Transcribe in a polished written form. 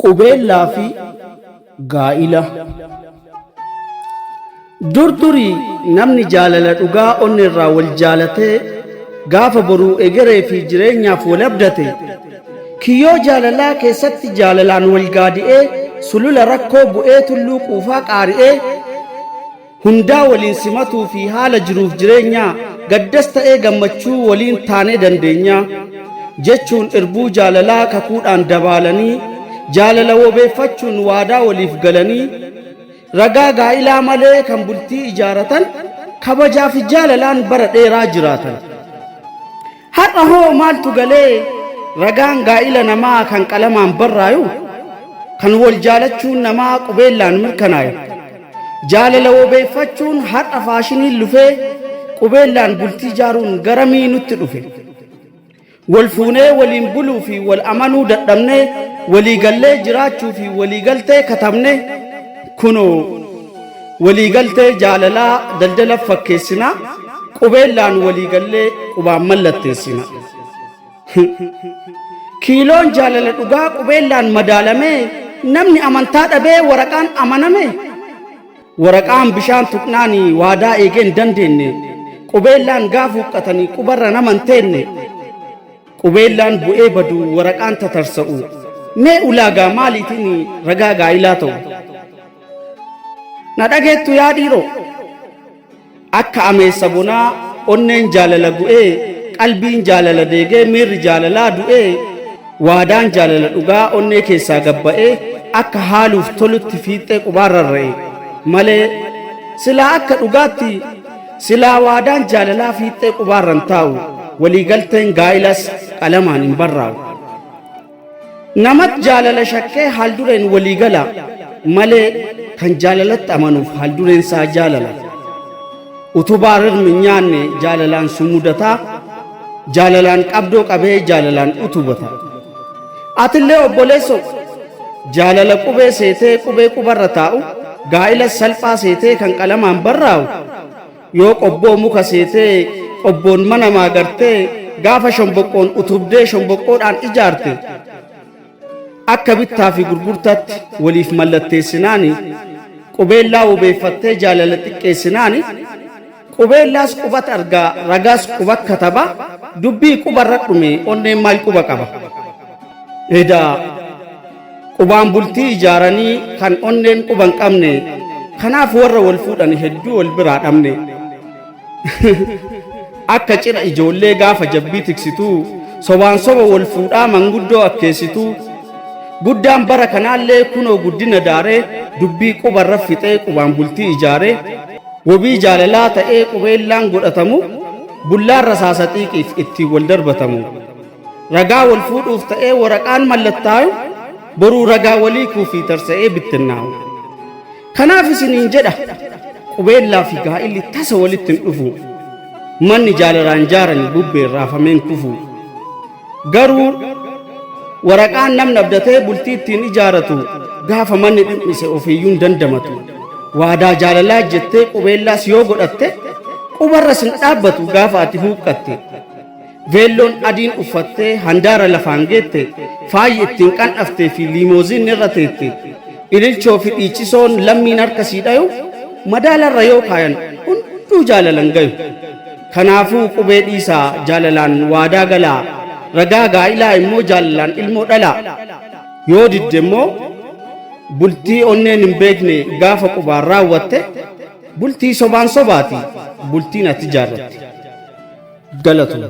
Qubeellaa fi gaa'ila. Dur durii namni jaalala dhugaa onneerraa wal jaalatee gaafa boruu egeree fi jireenyaaf wal abdate kiyyoo jaalalaa keessatti jaalalaan wal gaadi'ee sulula rakkoo bu'ee tulluu quufaa qaari'ee hundaa waliin simatuu fi haala jiruuf jireenyaa gaddas ta'ee gammachuu waliin taanee dandeenyaa jechuun irbuu jaalalaa kakuudhaan dabaalanii jaalala wobeeffachuun waadaa waliif galanii ragaa gaa'ilaa malee kan bultii ijaaratan kabajaa fi jaalalaan bara dheeraa jiraatan. Har'a hoo maaltu galee ragaan gaa'ila namaa kan qalamaan barraayu kan wal jaalachuun namaa qubeellaan mirkanaayu. Jaalala wobeeffachuun har'a faashiniin lufee qubeellaan bultii jaaruun garamii nutti dhufe. Wal fuunee waliin buluu fi wal amanuu dadhabnee walii gallee jiraachuu fi walii galtee katabne kunoo walii galtee jaalalaa daldala fakkeessina qubeellaan walii gallee qubaan mallatteessina. Kiiloon jaalala dhugaa qubeellaan madaalamee namni amantaa dhabee waraqaan amaname waraqaan bishaan tuqnaani waadaa eegee hin dandeenye qubeellaan gaaf huqqatanii qubarra nama hin teenne qubeellaan bu'ee badu waraqaan tatarsa'u mee ulaagaa maaliitiin ragaa gaa'ilaa ta'u na dhageettu yaa dhiiroo Akka ameessa bonaa onneen jaalala gu'ee, qalbiin jaalala deegee, miirri jaalalaa du'ee, waadaan jaalala dhugaa onnee keessaa gabba'ee akka haaluuf tolutti fiixxee qubaan rarra'e malee silaa akka dhugaatti silaa waadaan jaalalaa fiixxee qubaarra hin taa'u, waliigalteen gaa'ilas qalamaan hin barraa'u. Namat jaalala shakkee haaldureen walii gala malee kan jaalalatti amanuuf haaldureen isaa jaalala. Utubaa rirmi hin nyaanne jaalalaan sumudataa, jaalalaan qabdoo qabee jaalalaan utubata. Atillee obboleessoo jaalala qubee seetee qubee qubarra taa'u, gaa'ila salphaa seetee kan qalamaan barraa'u, Yoo qobboo muka seetee qobboon mana maagartee gaafa shomboqqoon utubdee shomboqqoodhaan ijaarte akka bittaa fi gurgurtaatti waliif mallatteessinaani qubeellaa wobeeffattee jaalala xiqqeessinaani qubeellaas qubat argaa ragaas quba kataba dubbii qubarra dhume onneen maal quba qaba. Edaa qubaan bultii ijaaranii kan onneen quba hin qabne kanaaf warra wal fuudhan hedduu wal biraa dhabne. Akka cidha ijoollee gaafa jabbii tiksituu sobaan soba wal fuudhaa manguddoo akkeessituu guddaan bara kanaallee kunoo guddina daaree dubbii qubarra fixee qubaan bultii ijaaree wabii jaalalaa ta'ee qubeellaan godhatamu bullaan rasaasa xiiqiif ittiin wal darbatamu. Ragaa wal fuudhuuf ta'ee waraqaan mallattaayu boruu ragaa walii kuufii tarsa'ee bittinnaa'u. Kanaaf isiniin jedha qubeellaa fi gaa'illi tasa walitti hin dhufu. Manni jaalalaan jaarani bubbeen raafameen kufu. Garuu waraqaan namni abdatee bultii ittiin ijaaratu gaafa manni dhimmise ofiiyyuu hin dandamatu. Waadaa jaalalaa jettee qubeellaas yoo godhatte qubarra sin dhaabbatu gaafa ati huuqqatte. Veelloon adiin uffattee handaara lafaan geette, faayyi ittiin qandhaftee fi liimooziin irra teette, ililchoo fi dhiichisoon lammiin harka sii dhayu, madaalarra yoo kaayan hunduu jaalalan gayu. Kanaafuu qubee dhiisaa jaalalaan waadaa galaa, ragaa gaa'ilaa immoo jaalalaan ilmoo dhalaa. Yoo didde immoo bultii onneen hin beekne gaafa qubaan raawwatte bultii sobaan sobaati bultiin ati jaarratte. Galatoomi.